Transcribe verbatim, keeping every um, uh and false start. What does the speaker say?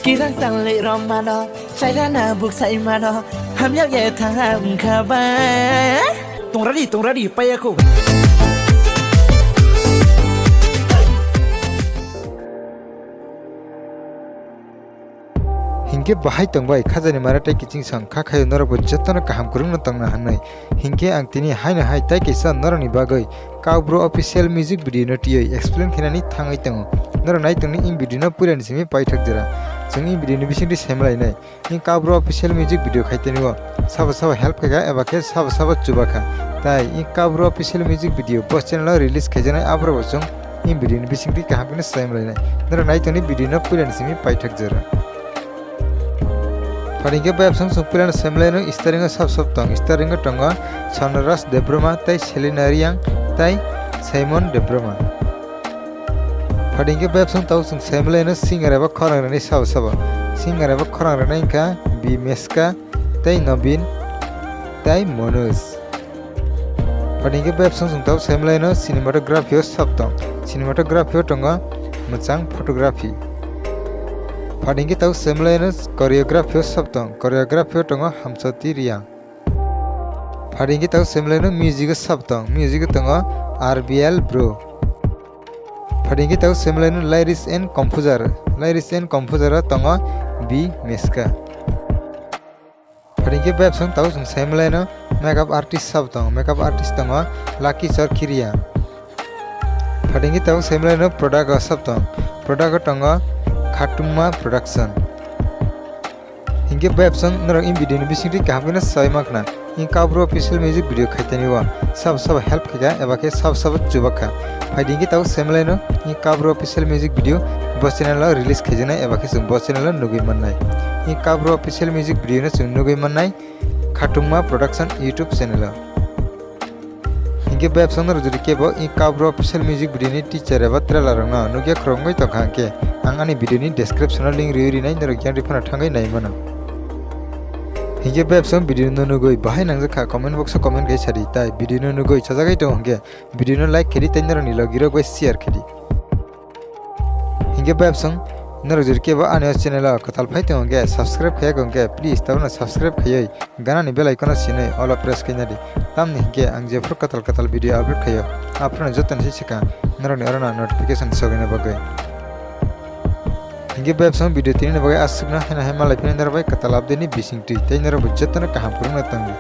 Kirang tangli romano, chairana buk saimano, hamyak ye thangha wngkha ba. Tongradi, tongradi, payakho. Hinkhe bahai tongbai khajani mara tei kiching song kha khayo norokbo jotono kaham kwrwngno tongna hwnwi. Hinkhe ang tini haino hai tai kaisa norokni bagwi Kaubru official music video no twiwi explain khainani thangwi tongo. Norok nai tongni in video no puilani simi paithak jora. Chwng in video ni bisingtwi saimalainai. In Kaubru official music video khaitani o sabo sabo help khaikha eba khe sabo sabo chubakha. Tai in Kaubru official music video bo channel o release khaijaknai aborok bo chwng in video ni bisingtwi kaham khe saimalainai. Norok nai tongni video no puilani simi paithak jora. Pharingkhe bayapsong chwng puilano saimalaino starring o sab sab tong. Starring o tongo Chandraras Debbarma tei Selina Riang tei Simon Debbarma. Pharingkhe bayapsong tabuk chwng saimalaino singer eba khorang rwnai sabo sabo. Singer eba khorang rwnai wngkha B Meska tei Nobin tei Manoj. Pharingkhe bayapsong chwng tabuk saimalaino cinematography o sab tong. Cinematography o tongo mwchang photography. Pharingkhe tabuk saimalaino choreography o sab tong. Choreography o tongo Hamsoti Riang. Pharingkhe tabuk saimalaino music o sab tong. Music o tongo R B L Bro. Pharingkhe tabuk saimalaino lyrics and composer. Lyrics and composer o tongo B Meska. Pharingkhe bayapsong tabuk chwng saimalaino makeup artist sab tong. Makeup artist tongo Lucky Chorkhiria. Pharingkhe tabuk saimalaino product o sab tong. Product o tongo Khatungma Production. Hinkhe bayapsong norok in video ni bisingtwi kaham kheno sai mankha. In Kaubru official music video khaitani o sabo sabo help khaikha eba khe sabo sabo chubakha. Phaidi hinkhe tabuk saimalaino in Kaubru official music video bo channel o release khaijaknai eba khe chwng bo channel o nugwi mannai. In Kaubru official music video no chwng nugwi mannai Khatungma Production YouTube channel o. Hinkhe bayapsong norok jodi kebo in Kaubru official music video ni teaser eba trailer rokno nukya khoroknwi tongkha hinkhe ang ani video ni description o link rwi rinai norok yang rifano thangwi nai mano. Hinkhe bayapsong video no nugwi bahai nangjakha comment box o comment khai sadi tai video no nugwi chajagwi tongo hinkhe video no like khedi tei norokni logirok bai share khedi. Hinkhe bayapsong norok jodi kebo ani o channel o kwtal phai tongo hinkhe subscribe khaiya hinkhe please tabukno subscribe khaiwi ganani bell icon o sinwi all o press khaina di. Tamni hinkhe ang jephuru kwtal kwtal video upload khaio aphuru jotoni se swkang norokni oro no notification sogwina bagwi. Hinkhe bayapsong video tini bagwi aswkno haino hai malai phino norok bai kwtal update ni bisingtwi tei norok bai jotono kaham kwrwngno tongdi.